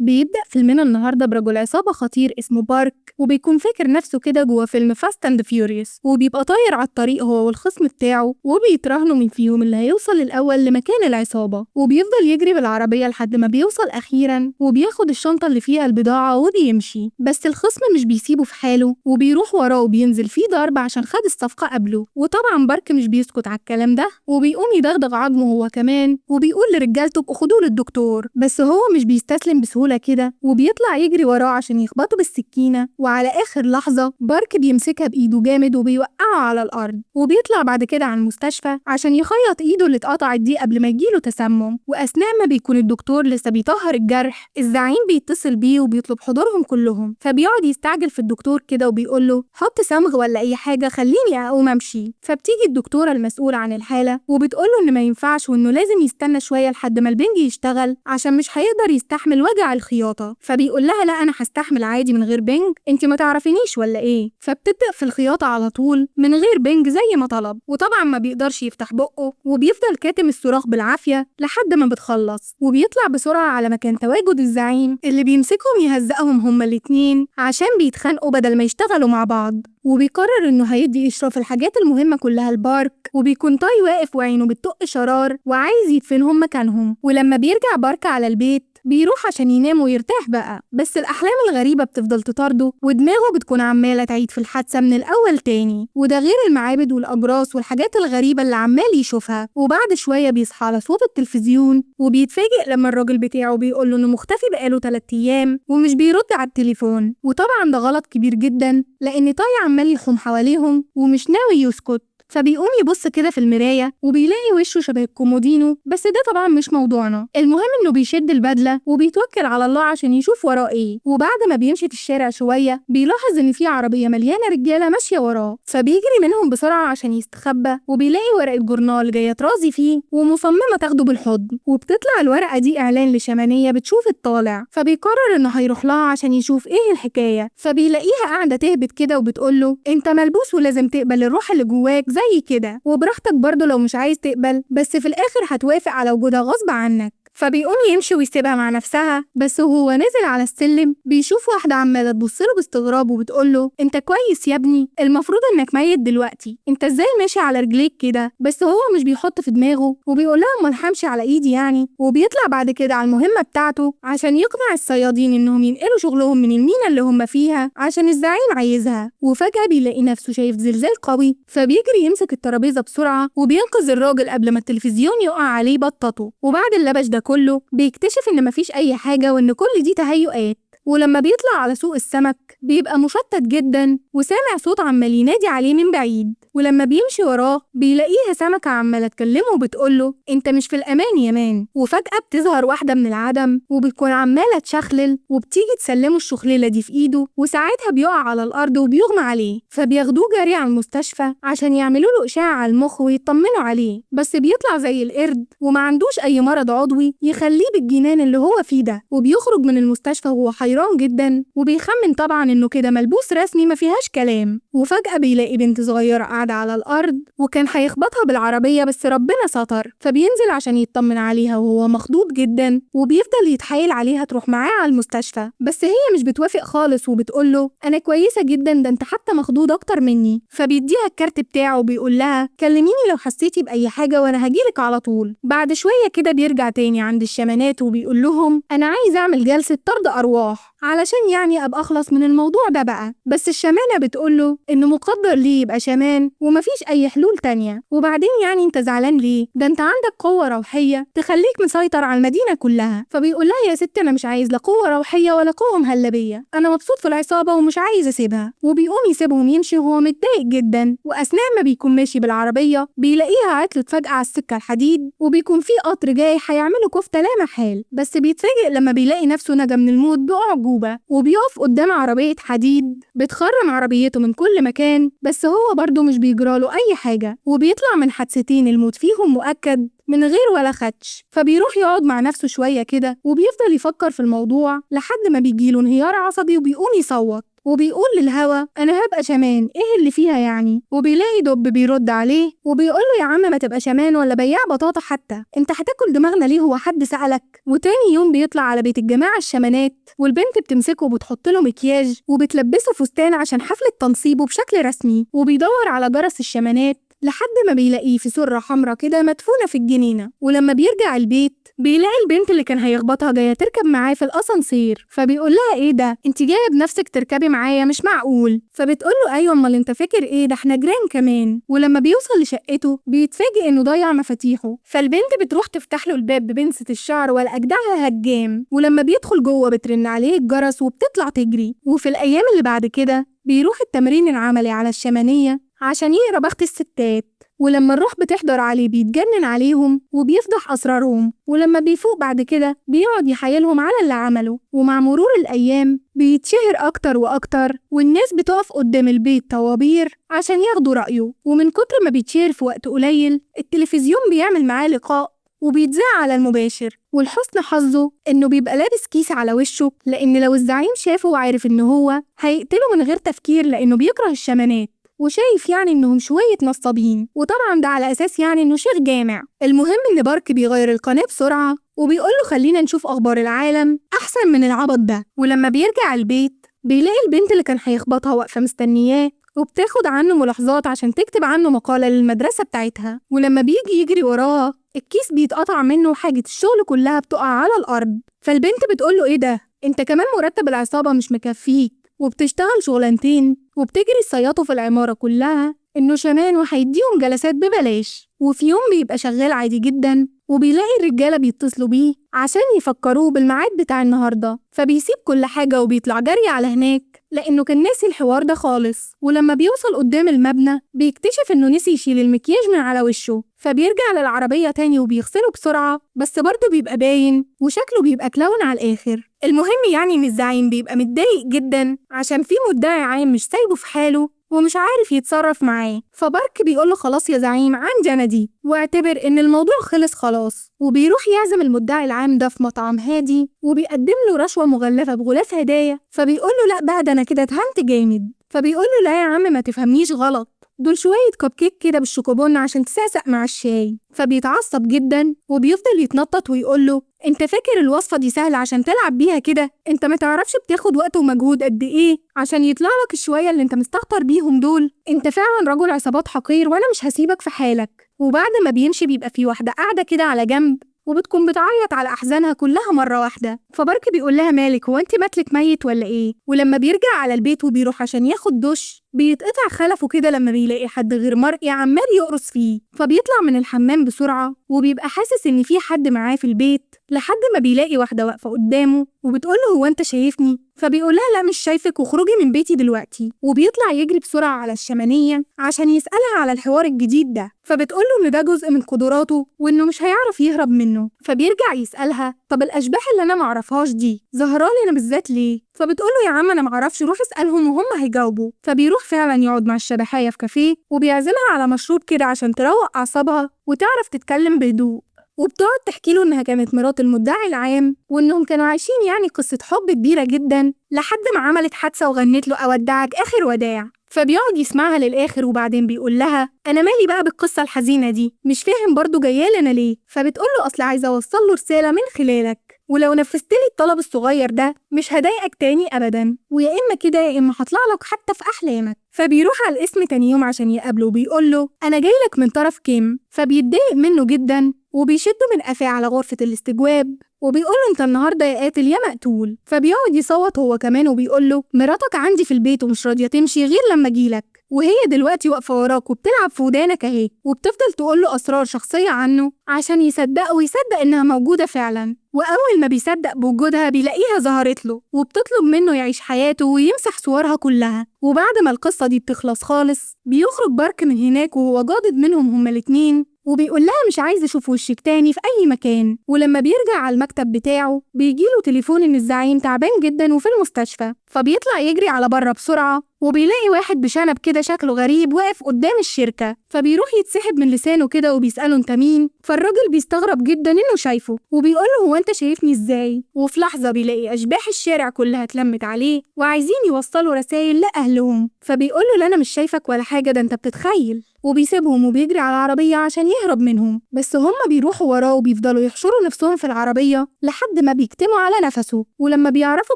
بيبدأ فيلمنا النهارده برجل عصابة خطير اسمه بارك، وبيكون فاكر نفسه كده جوه فيلم Fast and Furious، وبيبقى طاير على الطريق هو والخصم بتاعه، وبيتراهنوا مين فيهم اللي هيوصل الأول لمكان العصابة، وبيفضل يجري بالعربية لحد ما بيوصل أخيرا، وبياخد الشنطة اللي فيها البضاعة وبيمشي. بس الخصم مش بيسيبه في حاله، وبيروح وراه وبينزل فيه ضرب عشان خد الصفقة قبله. وطبعا بارك مش بيسكت على الكلام ده، وبيقوم يدغدغ عظمه هو كمان، وبيقول لرجالته ابقوا خدوه للدكتور، بس هو مش بيستسلم بسهولة كده، وبيطلع يجري وراه عشان يخبطه بالسكينة. وعلى آخر لحظة بارك بيمسكها بإيده جامد وبيوقعه على الأرض، وبيطلع بعد كده على المستشفى عشان يخيط إيده اللي اتقطعت دي قبل ما يجيله تسمم. وأثناء ما بيكون الدكتور لسه بيطهر الجرح، الزعيم بيتصل بيه وبيطلب حضورهم كلهم، فبيقعد يستعجل في الدكتور كده وبيقول له حط صمغ ولا أي حاجة خليني أقوم أمشي. فبتيجي الدكتورة المسؤولة عن الحالة وبتقول له إن ما ينفعش وإنه لازم يستنى شوية لحد ما البنج يشتغل عشان مش هيقدر يستحمل وجع الخياطة. فبيقول لها لا أنا هستحمل عادي من غير بنج، انت ما تعرفينيش ولا إيه؟ فبتبدأ في الخياطة على طول من غير بنج زي ما طلب، وطبعا ما بيقدرش يفتح بقه وبيفضل كاتم الصراخ بالعافية لحد ما بتخلص. وبيطلع بسرعة على مكان تواجد الزعيم اللي بيمسكهم يهزقهم هما الاتنين عشان بيتخانقوا بدل ما يشتغلوا مع بعض. وبيقرر إنه هيدي إشراف الحاجات المهمة كلها لبارك، وبيكون تاي واقف وعينه بتطق شرار وعايز يدفنهم مكانهم. ولما بيرجع بارك على البيت بيروح عشان ينام ويرتاح بقى، بس الأحلام الغريبة بتفضل تطارده ودماغه بتكون عمالة تعيد في الحادثة من الأول تاني، وده غير المعابد والأجراس والحاجات الغريبة اللي عمال يشوفها. وبعد شوية بيصحى على صوت التلفزيون، وبيتفاجئ لما الراجل بتاعه بيقول له إنه مختفي بقاله 3 أيام ومش بيرد على التليفون. وطبعا ده غلط كبير جدا لأن تاي عمال يحوم حواليهم ومش ناوي يسكت. فبيقوم يبص كده في المراية وبيلاقي وشه شبه الكومودينو، بس ده طبعا مش موضوعنا. المهم انه بيشد البدلة وبيتوكل على الله عشان يشوف وراه ايه. وبعد ما بيمشي في الشارع شوية بيلاحظ ان في عربية مليانة رجالة ماشية وراه، فبيجري منهم بسرعة عشان يستخبى، وبيلاقي ورقة جورنال جاية ترازي فيه ومصممة تاخده بالحضن. وبتطلع الورقة دي إعلان لشمانية بتشوف الطالع، فبيقرر انه هيروح لها عشان يشوف ايه الحكاية. فبيلاقيها قاعدة تهبط كده وبتقوله انت ملبوس ولازم تقبل الروح اللي جواك زي كده، وبراحتك برضه لو مش عايز تقبل، بس في الآخر هتوافق على وجودها غصب عنك. فبيقوم يمشي ويسيبها مع نفسها. بس وهو نازل على السلم بيشوف واحدة عمالة تبص له باستغراب وبتقوله انت كويس يا ابني؟ المفروض انك ميت دلوقتي، انت ازاي ماشي على رجليك كده؟ بس هو مش بيحط في دماغه وبيقول لها امال همشي على ايدي يعني. وبيطلع بعد كده على المهمة بتاعته عشان يقنع الصيادين انهم ينقلوا شغلهم من المينا اللي هم فيها عشان الزعيم عايزها. وفجأة بيلاقي نفسه شايف زلزال قوي، فبيجري يمسك الترابيزة بسرعة وبينقذ الراجل قبل ما التلفزيون يقع عليه بطته. وبعد اللبش ده كله بيكتشف إن مفيش أي حاجة وإن كل دي تهيؤات. ولما بيطلع على سوق السمك بيبقى مشتت جدا وسامع صوت عمال ينادي عليه من بعيد، ولما بيمشي وراه بيلاقيها سمكة عمالة تكلمه وبتقوله انت مش في الأمان يا مان. وفجأة بتظهر واحدة من العدم وبتكون عمالة تشخلل وبتيجي تسلمه الشخللة دي في ايده، وساعتها بيقع على الأرض وبيغمى عليه. فبياخدوه جري على المستشفى عشان يعملوا له إشعة على المخ ويطمنوا عليه، بس بيطلع زي القرد وما عندوش أي مرض عضوي يخليه بالجنان اللي هو فيه ده. وبيخرج من المستشفى وهو حيران جدا، وبيخمن طبعا انه كده ملبوس رسمي ما فيهاش كلام. وفجأة بيلاقي بنت صغيرة قاعدة على الأرض وكان هيخبطها بالعربية بس ربنا ستر، فبينزل عشان يطمن عليها وهو مخضوض جدا، وبيفضل يتحايل عليها تروح معاه على المستشفى، بس هي مش بتوافق خالص وبتقوله أنا كويسة جدا، ده أنت حتى مخضوض أكتر مني. فبيديها الكارت بتاعه وبيقول لها كلميني لو حسيتي بأي حاجة وأنا هجيلك على طول. بعد شوية كده بيرجع تاني عند الشمانات وبيقول لهم أنا عايز أعمل جلسة طرد أرواح علشان يعني أبقى أخلص من الموضوع ده بقى. بس الشمانة بتقوله إنه مقدر ليه يبقى شمان ومفيش أي حلول تانية، وبعدين يعني أنت زعلان ليه؟ ده أنت عندك قوة روحية تخليك مسيطر على المدينة كلها. فبيقول لها يا ست أنا مش عايز لا قوة روحية ولا قوة مهلبية، أنا مبسوط في العصابة ومش عايز أسيبها. وبيقوم يسيبهم يمشي وهو متضايق جدا. وأثناء ما بيكون ماشي بالعربية بيلاقيها عطلت فجأة على السكة الحديد، وبيكون في قطر جاي هيعمله كفتة لا محال، بس بيتفاجئ لما بيلاقي نفسه نجا من الموت بأعجوبة، وبيقف قدام عربية حديد بتخرم عربيته من كل مكان، بس هو برضه مش بيجراله أي حاجة، وبيطلع من حادثتين الموت فيهم مؤكد من غير ولا خدش. فبيروح يقعد مع نفسه شوية كده وبيفضل يفكر في الموضوع لحد ما بيجيله انهيار عصبي وبيقوم يصوت. وبيقول للهوا انا هبقى شامان، ايه اللي فيها يعني؟ وبيلاقي دب بيرد عليه وبيقول له يا عم ما تبقى شامان ولا بياع بطاطا حتى، انت هتاكل دماغنا ليه، هو حد سألك؟ وتاني يوم بيطلع على بيت الجماعة الشمانات، والبنت بتمسكه وبتحط له مكياج وبتلبسه فستان عشان حفلة تنصيبه بشكل رسمي، وبيدور على جرس الشمانات لحد ما بيلاقيه في سرة حمرا كده مدفونة في الجنينة. ولما بيرجع البيت بيلاقي البنت اللي كان هيخبطها جاية تركب معاه في الأسانسير، فبيقول لها ايه ده، انت جاية بنفسك تركبي معايا، مش معقول. فبتقول له ايوه امال انت فاكر ايه، ده احنا جيران كمان. ولما بيوصل لشقته بيتفاجئ انه ضيع مفاتيحه، فالبنت بتروح تفتح له الباب ببنسة الشعر ولا اجدعها هجام. ولما بيدخل جوه بترن عليه الجرس وبتطلع تجري. وفي الايام اللي بعد كده بيروح التمرين العملي على الشمانية عشان يقرا بخت الستات، ولما الروح بتحضر عليه بيتجنن عليهم وبيفضح أسرارهم، ولما بيفوق بعد كده بيقعد يحايلهم على اللي عمله. ومع مرور الأيام بيتشهر أكتر وأكتر، والناس بتقف قدام البيت طوابير عشان ياخدوا رأيه. ومن كتر ما بيتشهر في وقت قليل التلفزيون بيعمل معاه لقاء وبيتذاع على المباشر. ولحسن حظه إنه بيبقى لابس كيس على وشه، لأن لو الزعيم شافه وعرف إنه هو هيقتله من غير تفكير، لأنه بيكره الشمانات وشايف يعني إنهم شوية نصابين، وطبعا ده على أساس يعني إنه شيخ جامع. المهم إن بارك بيغير القناة بسرعة وبيقول له خلينا نشوف أخبار العالم أحسن من العبط ده. ولما بيرجع البيت بيلاقي البنت اللي كان هيخبطها واقفة مستنياه وبتاخد عنه ملاحظات عشان تكتب عنه مقالة للمدرسة بتاعتها. ولما بيجي يجري وراها الكيس بيتقطع منه وحاجة الشغل كلها بتقع على الأرض. فالبنت بتقول له إيه ده، أنت كمان مرتب العصابة مش مكفيك وبتشتغل شغلانتين، وبتجري صياته في العمارة كلها إنه شمان وهيديهم جلسات ببلاش. وفي يوم بيبقى شغال عادي جدا وبيلاقي الرجالة بيتصلوا بيه عشان يفكروه بالميعاد بتاع النهاردة، فبيسيب كل حاجة وبيطلع جري على هناك لأنه كان ناسي الحوار ده خالص. ولما بيوصل قدام المبنى بيكتشف إنه نسي يشيل المكياج من على وشه، فبيرجع للعربية تاني وبيغسله بسرعة، بس برضه بيبقى باين وشكله بيبقى clown على الآخر. المهم يعني إن الزعيم بيبقى متضايق جدا عشان في مدعي عام مش سايبه في حاله ومش عارف يتصرف معاه، فبارك بيقول له خلاص يا زعيم عندي أنا دي، واعتبر إن الموضوع خلص خلاص. وبيروح يعزم المدعي العام ده في مطعم هادي وبيقدم له رشوة مغلفة بغلاف هدايا، فبيقول له لا بقى ده أنا كده اتهنت جامد. فبيقول له لا يا عم ما تفهمنيش غلط، دول شوية كب كيك كده بالشوكوبون عشان تسقسق مع الشاي. فبيتعصب جدا وبيفضل يتنطط ويقول له انت فاكر الوصفة دي سهلة عشان تلعب بيها كده؟ انت ما تعرفش بتاخد وقت ومجهود قد ايه عشان يطلع لك الشوية اللي انت مستهتر بيهم دول، انت فعلا رجل عصابات حقير وانا مش هسيبك في حالك. وبعد ما بيمشي بيبقى في واحدة قاعدة كده على جنب وبتكون بتعيط على أحزانها كلها مرة واحدة. فبارك بيقول لها مالك، هو انت ماتلك ميت ولا ايه؟ ولما بيرجع على البيت وبيروح عشان ياخد دش بيتقطع خلفه كده لما بيلاقي حد غير مرئي عمال يقرص فيه، فبيطلع من الحمام بسرعة وبيبقى حاسس إن في حد معاه في البيت لحد ما بيلاقي واحدة واقفة قدامه وبتقول له هو انت شايفني؟ فبيقول لها لا مش شايفك واخرجي من بيتي دلوقتي. وبيطلع يجري بسرعة على الشمانية عشان يسألها على الحوار الجديد ده، فبتقول له إن ده جزء من قدراته وإنه مش هيعرف يهرب منه. فبيرجع يسألها طب الأشباح اللي أنا معرفهاش دي ظاهرالي أنا بالذات ليه؟ فبتقول له يا عم أنا معرفش، روح اسألهم وهم هيجاوبوا. فبيروح فعلا يقعد مع الشبحاية في كافيه وبيعزمها على مشروب كده عشان تروق أعصابها وتعرف تتكلم بهدوء. وبتقعد تحكي له إنها كانت مرات المدعي العام وإنهم كانوا عايشين يعني قصة حب كبيرة جدا لحد ما عملت حادثة وغنت له أودعك آخر وداع. فبيقعد يسمعها للآخر وبعدين بيقول لها أنا مالي بقى بالقصة الحزينة دي، مش فاهم برضه جاية لنا ليه؟ فبتقول له أصل عايزة أوصل له رسالة من خلالك، ولو نفذت لي الطلب الصغير ده مش هضايقك تاني أبدا، ويا إما كده يا إما هطلع لك حتى في أحلامك. فبيروح على القسم تاني يوم عشان يقابله وبيقول له أنا جاي لك من طرف كيم. فبيتضايق منه جدا وبيشده من قفاه على غرفة الاستجواب وبيقول له انت النهارده يا قاتل يا مقتول. فبيقعد يصوت هو كمان وبيقول له مراتك عندي في البيت ومش راضيه تمشي غير لما اجيلك، وهي دلوقتي واقفه وراك وبتلعب في ودانك اهي، وبتفضل تقول له اسرار شخصيه عنه عشان يصدقه ويصدق انها موجوده فعلا. واول ما بيصدق بوجودها بيلاقيها ظهرت له وبتطلب منه يعيش حياته ويمسح صورها كلها. وبعد ما القصه دي بتخلص خالص بيخرج بارك من هناك وهو جادد منهم هما الاتنين وبيقول لها مش عايز اشوف وشك تاني في اي مكان. ولما بيرجع على المكتب بتاعه بيجيله تليفون ان الزعيم تعبان جدا وفي المستشفى، فبيطلع يجري على بره بسرعه وبيلاقي واحد بشنب كده شكله غريب واقف قدام الشركة، فبيروح يتسحب من لسانه كده وبيسأله انت مين؟ فالراجل بيستغرب جدا انه شايفه وبيقول له هو انت شايفني ازاي؟ وفي لحظة بيلاقي أشباح الشارع كلها اتلمت عليه وعايزين يوصلوا رسايل لأهلهم، فبيقول له لا أنا مش شايفك ولا حاجة، ده انت بتتخيل، وبيسيبهم وبيجري على العربية عشان يهرب منهم. بس هم بيروحوا وراه وبيفضلوا يحشروا نفسهم في العربية لحد ما بيكتموا على نفسه، ولما بيعرفوا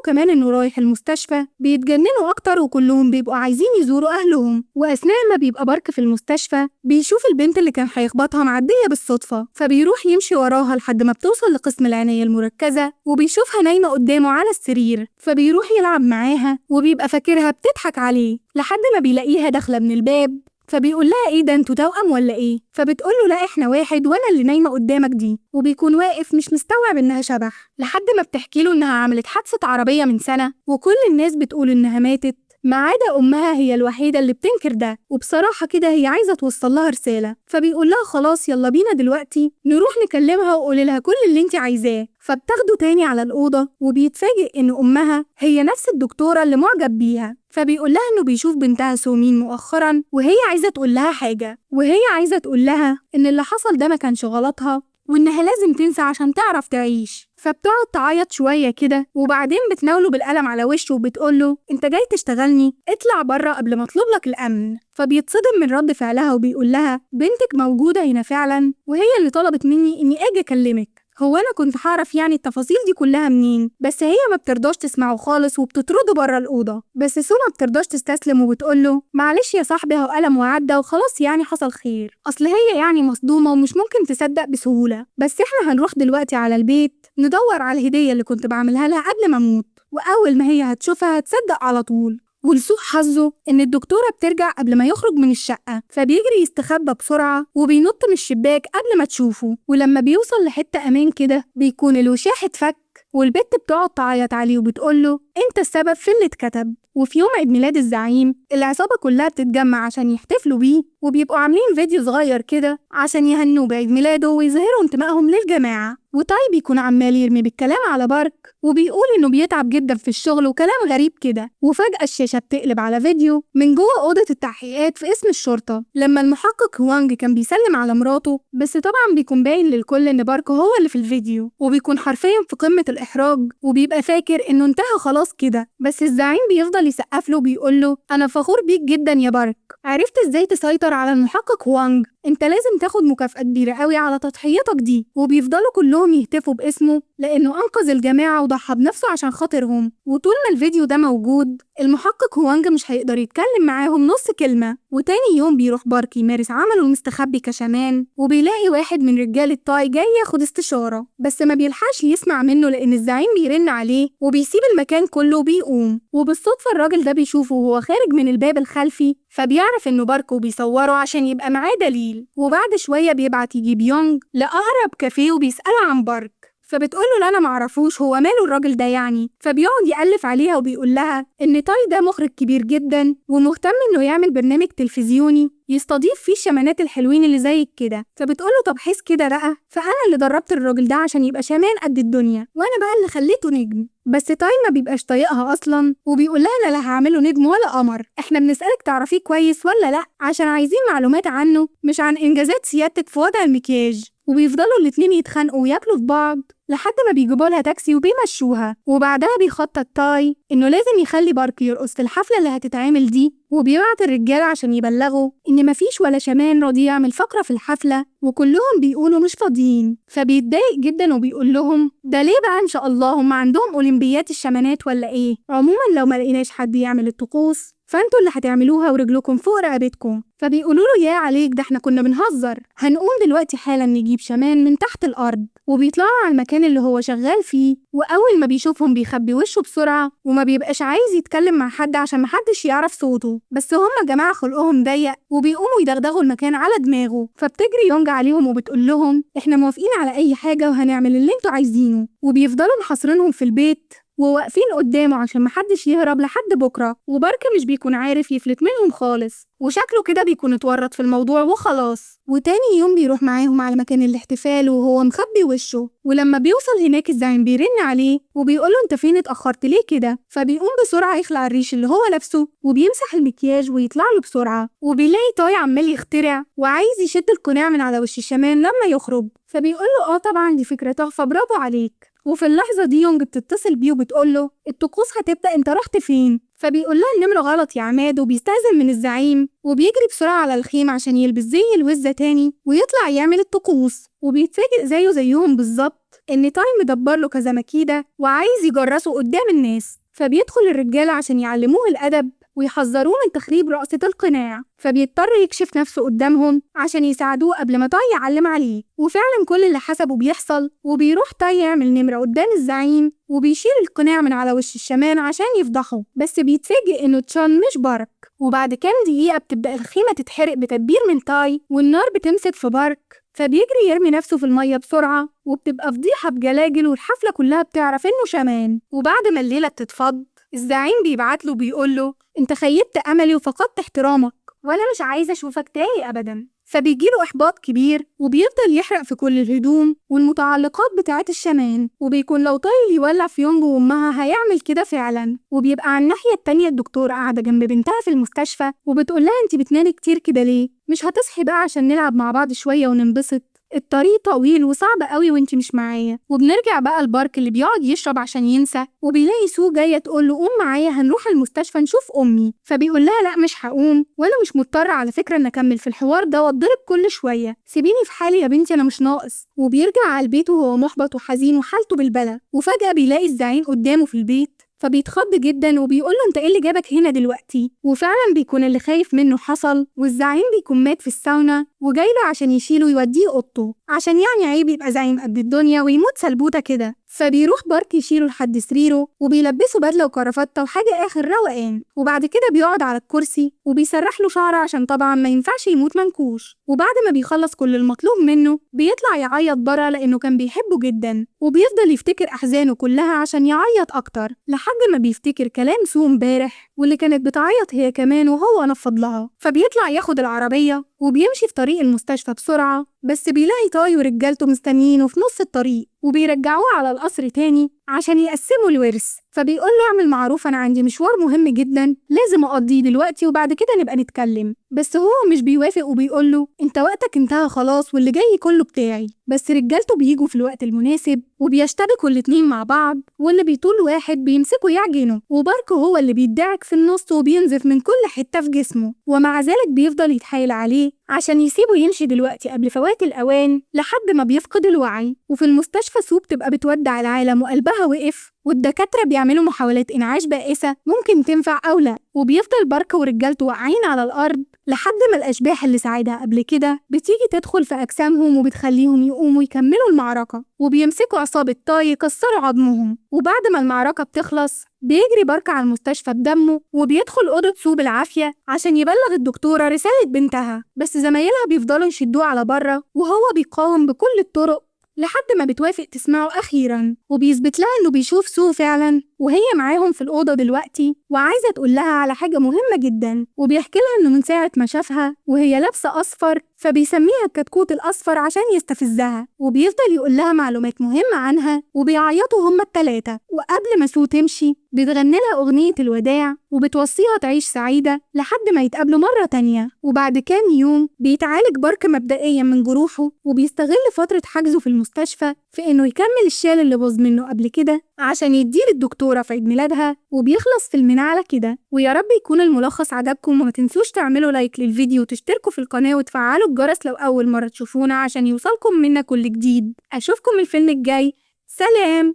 كمان إنه رايح المستشفى بيتجننوا أكتر وكلهم بيبقوا عايزين يزوروا أهلهم. وأثناء ما بيبقى بارك في المستشفى بيشوف البنت اللي كان هيخبطها معدية بالصدفة، فبيروح يمشي وراها لحد ما بتوصل لقسم العناية المركزة وبيشوفها نايمة قدامه على السرير، فبيروح يلعب معاها وبيبقى فاكرها بتضحك عليه لحد ما بيلاقيها داخلة من الباب، فبيقول لها ايه ده انتوا توأم ولا ايه؟ فبتقول له لا احنا واحد وانا اللي نايمه قدامك دي، وبيكون واقف مش مستوعب انها شبح لحد ما بتحكي له انها عملت حادثه عربيه من سنه وكل الناس بتقول انها ماتت ما عدا امها هي الوحيده اللي بتنكر ده، وبصراحه كده هي عايزه توصل لها رساله، فبيقول لها خلاص يلا بينا دلوقتي نروح نكلمها وقولي لها كل اللي انت عايزاه. فبتاخده تاني على الأوضة وبيتفاجئ إن أمها هي نفس الدكتورة اللي معجب بيها، فبيقول لها إنه بيشوف بنتها سومين مؤخرا وهي عايزة تقول لها حاجة، وهي عايزة تقول لها إن اللي حصل ده ما كانش غلطها وإنها لازم تنسى عشان تعرف تعيش. فبتقعد تعيط شوية كده وبعدين بتناوله بالقلم على وشه وبتقوله انت جاي تشتغلني، اطلع بره قبل ما اطلب لك الأمن. فبيتصدم من رد فعلها وبيقول لها بنتك موجودة هنا فعلا وهي اللي طلبت مني إني آجي أكلمك، هو أنا كنت هعرف يعني التفاصيل دي كلها منين؟ بس هي ما بترضاش تسمعه خالص وبتطرده بره الأوضة. بس سو ما بترضاش تستسلم وبتقوله معلش يا صاحبي هو قلم وعدى وخلاص يعني حصل خير، أصل هي يعني مصدومة ومش ممكن تصدق بسهولة، بس إحنا هنروح دلوقتي على البيت ندور على الهدية اللي كنت بعملها لها قبل ما أموت، وأول ما هي هتشوفها هتصدق على طول. ولسوء حظه إن الدكتورة بترجع قبل ما يخرج من الشقة، فبيجري يستخبى بسرعة وبينط من الشباك قبل ما تشوفه، ولما بيوصل لحتة أمان كده بيكون الوشاح اتفك والبت بتقعد تعيط عليه وبتقوله انت السبب في اللي اتكتب. وفي يوم عيد ميلاد الزعيم العصابة كلها بتتجمع عشان يحتفلوا بيه، وبيبقوا عاملين فيديو صغير كده عشان يهنوه بعيد ميلاده ويظهروا انتمائهم للجماعة. وتاي بيكون عمال يرمي بالكلام على بارك وبيقول انه بيتعب جدا في الشغل وكلام غريب كده، وفجأة الشاشة بتقلب على فيديو من جوه أوضة التحقيقات في قسم الشرطة لما المحقق هوانج كان بيسلم على مراته، بس طبعا بيكون باين للكل ان بارك هو اللي في الفيديو، وبيكون حرفيا في قمة الإحراج وبيبقى فاكر انه انتهى خلاص كده. بس الزعيم بيفضل يسقف له وبيقول له انا فخور بيك جدا يا بارك، عرفت ازاي تسيطر على المحقق هوانج، انت لازم تاخد مكافأة كبيرة قوي على تضحيتك دي. وبيفضلوا كلهم يهتفوا باسمه لانه انقذ الجماعة وضحى بنفسه عشان خاطرهم. وطول ما الفيديو ده موجود المحقق هوانج مش هيقدر يتكلم معاهم نص كلمة. وتاني يوم بيروح بارك يمارس عمله المستخبي كشمان، وبيلاقي واحد من رجال التاي جاي ياخد استشارة، بس ما بيلحقش يسمع منه لان الزعيم بيرن عليه وبيسيب المكان كله وبيقوم. وبالصدفة الراجل ده بيشوفه وهو خارج من الباب الخلفي، فبيعرف انه بارك وبيصوره عشان يبقى معاه دليل. وبعد شوية بيبعت يجيب يونج لأقرب كافيه وبيسأله عن بارك، فبتقول له لا انا معرفوش، هو ماله الراجل ده يعني؟ فبيقعد يألف عليها وبيقول لها ان تاي ده مخرج كبير جدا ومهتم انه يعمل برنامج تلفزيوني يستضيف فيه الشمانات الحلوين اللي زيك كده. فبتقول له طب حس كده بقى، فانا اللي دربت الراجل ده عشان يبقى شامان قد الدنيا، وانا بقى اللي خليته نجم. بس تاي ما بيبقاش طايقها اصلا وبيقول لها انا لا هعمله نجم ولا قمر، احنا بنسالك تعرفيه كويس ولا لا عشان عايزين معلومات عنه مش عن انجازات سيادتك في وضع المكياج. وبيفضلوا الاتنين يتخانقوا وياكلوا في بعض لحد ما بيجيبوا لها تاكسي وبيمشوها. وبعدها بيخطط تاي انه لازم يخلي بارك يرقص في الحفله اللي هتتعمل دي، وبيبعت الرجاله عشان يبلغوا ان مفيش ولا شمان راضي يعمل فقره في الحفله وكلهم بيقولوا مش فاضيين. فبيتضايق جدا وبيقول لهم ده ليه بقى ان شاء الله هم عندهم اولمبيات الشمانات ولا ايه؟ عموما لو ما لقيناش حد يعمل الطقوس فانتوا اللي هتعملوها ورجلكم فوق رقبتكم. فبيقولوا له يا عليك ده احنا كنا بنهزر، هنقوم دلوقتي حالا نجيب شمان من تحت الارض. وبيطلعوا على المكان اللي هو شغال فيه، واول ما بيشوفهم بيخبي وشه بسرعه وما بيبقاش عايز يتكلم مع حد عشان محدش يعرف صوته. بس هم جماعه خلقهم ضيق وبيقوموا يدغدغوا المكان على دماغه. فبتجري يونج عليهم وبتقول لهم احنا موافقين على اي حاجه وهنعمل اللي انتوا عايزينه. وبيفضلوا محاصرينهم في البيت وواقفين قدامه عشان محدش يهرب لحد بكرة، وبارك مش بيكون عارف يفلت منهم خالص، وشكله كده بيكون اتورط في الموضوع وخلاص. وتاني يوم بيروح معاهم على مكان الاحتفال وهو مخبي وشه، ولما بيوصل هناك الزعيم بيرن عليه وبيقوله انت فين اتأخرت ليه كده، فبيقوم بسرعة يخلع الريش اللي هو لابسه وبيمسح المكياج ويطلع له بسرعة، وبيلاقي تاي عمال يخترع وعايز يشد القناع من على وش الشامان لما يخرج، فبيقول له اه طبعا دي فكرة تحفة برافو عليك. وفي اللحظة دي يونج بتتصل بيه وبتقول له الطقوس هتبدأ انت رحت فين؟ فبيقول لها النمرة غلط يا عماد، وبيستأذن من الزعيم وبيجري بسرعة على الخيمة عشان يلبس زي الوزة تاني ويطلع يعمل الطقوس، وبيتفاجئ زيه زيهم بالظبط إن تاي مدبر له كذا مكيدة وعايز يجرسه قدام الناس، فبيدخل الرجالة عشان يعلموه الأدب ويحذروه من تخريب رقصة القناع، فبيضطر يكشف نفسه قدامهم عشان يساعدوه قبل ما تاي يعلم عليه. وفعلا كل اللي حسبه بيحصل، وبيروح تاي يعمل نمرة قدام الزعيم وبيشيل القناع من على وش الشامان عشان يفضحه، بس بيتفاجئ إنه تشان مش بارك. وبعد كام دقيقة بتبدأ الخيمة تتحرق بتدبير من تاي، والنار بتمسك في بارك، فبيجري يرمي نفسه في المية بسرعة، وبتبقى فضيحة بجلاجل والحفلة كلها بتعرف إنه شامان. وبعد ما الليلة بتتفض الزعيم بيبعتله بيقوله انت خيبت أملي وفقدت احترامك وأنا مش عايزة أشوفك تاني أبدا. فبيجيله إحباط كبير وبيفضل يحرق في كل الهدوم والمتعلقات بتاعة الشامان، وبيكون لو طايل يولع في يونج وأمها هيعمل كده فعلا. وبيبقى على الناحية التانية الدكتورة قاعدة جنب بنتها في المستشفى وبتقول لها انت بتنامي كتير كده ليه؟ مش هتصحي بقى عشان نلعب مع بعض شوية وننبسط؟ الطريق طويل وصعب قوي وانت مش معايا. وبنرجع بقى البارك اللي بيقعد يشرب عشان ينسى، وبيلاقي سو جايه تقول له قوم معايا هنروح المستشفى نشوف امي، فبيقول لها لا مش هقوم وانا مش مضطره على فكره ان اكمل في الحوار ده واتضرب كل شويه، سيبيني في حالي يا بنتي انا مش ناقص. وبيرجع على البيت وهو محبط وحزين وحالته بالبلا، وفجاه بيلاقي الزعيم قدامه في البيت، فبيتخض جدا وبيقول له انت ايه اللي جابك هنا دلوقتي؟ وفعلا بيكون اللي خايف منه حصل، والزعيم بيكون مات في الساونا وجاي له عشان يشيله ويوديه اوضته، عشان يعني عيب يبقى زعيم قد الدنيا ويموت سلبوته كده. فبيروح بارك يشيله لحد سريره وبيلبسه بدله وكرافتة وحاجه اخر روقان، وبعد كده بيقعد على الكرسي وبيسرح له شعره عشان طبعا ما ينفعش يموت منكوش. وبعد ما بيخلص كل المطلوب منه بيطلع يعيط بره لانه كان بيحبه جدا، وبيفضل يفتكر احزانه كلها عشان يعيط اكتر، لحد ما بيفتكر كلام سو امبارح واللي كانت بتعيط هي كمان وهو نفض لها. فبيطلع ياخد العربيه وبيمشي في طريق المستشفى بسرعه، بس بيلاقي تاي ورجالته مستنيينه في نص الطريق وبيرجعوه على القصر تاني عشان يقسموا الورث. فبيقول له اعمل معروف انا عندي مشوار مهم جدا لازم اقضيه دلوقتي وبعد كده نبقى نتكلم، بس هو مش بيوافق وبيقول له انت وقتك انتهى خلاص واللي جاي كله بتاعي. بس رجالته بيجوا في الوقت المناسب وبيشتبكوا الاتنين مع بعض، واللي بيطول واحد بيمسكه يعجنه، وبارك هو اللي بيدعك في النص وبينزف من كل حتة في جسمه، ومع ذلك بيفضل يتحايل عليه عشان يسيبه يمشي دلوقتي قبل فوات الأوان لحد ما بيفقد الوعي. وفي المستشفى سو بتبقى بتودع العالم وقلبها وقف، والدكاترة بيعملوا محاولات إنعاش بائسة ممكن تنفع أو لا، وبيفضل بارك ورجالته واقعين على الأرض لحد ما الأشباح اللي ساعدها قبل كده بتيجي تدخل في أجسامهم وبتخليهم يقوموا يكملوا المعركة، وبيمسكوا عصابة تاي يكسروا عظمهم. وبعد ما المعركة بتخلص بيجري بارك على المستشفى بدمه وبيدخل أوضة سو بالعافية عشان يبلغ الدكتورة رسالة بنتها، بس زمايلها بيفضلوا يشدوه على بره وهو بيقاوم بكل الطرق لحد ما بتوافق تسمعه أخيراً، وبيثبت لها إنه بيشوف سو فعلاً وهي معاهم في الأوضة دلوقتي وعايزة تقول لها على حاجة مهمة جداً. وبيحكي لها إنه من ساعة ما شافها وهي لابسة أصفر فبيسميها الكتكوت الأصفر عشان يستفزها، وبيفضل يقول لها معلومات مهمة عنها وبيعيطوا هما التلاتة. وقبل ما سو تمشي بتغني لها أغنية الوداع وبتوصيها تعيش سعيدة لحد ما يتقابلوا مرة تانية. وبعد كام يوم بيتعالج بارك مبدئيا من جروحه، وبيستغل فترة حجزه في المستشفى في إنه يكمل الشال اللي باظ منه قبل كده عشان يديه للدكتورة في عيد ميلادها، وبيخلص فيلمنا على كده. ويا رب يكون الملخص عجبكم، وما تنسوش تعملوا لايك للفيديو وتشتركوا في القناة وتفعلوا الجرس لو أول مرة تشوفونا عشان يوصلكم منا كل جديد. أشوفكم الفيلم الجاي، سلام.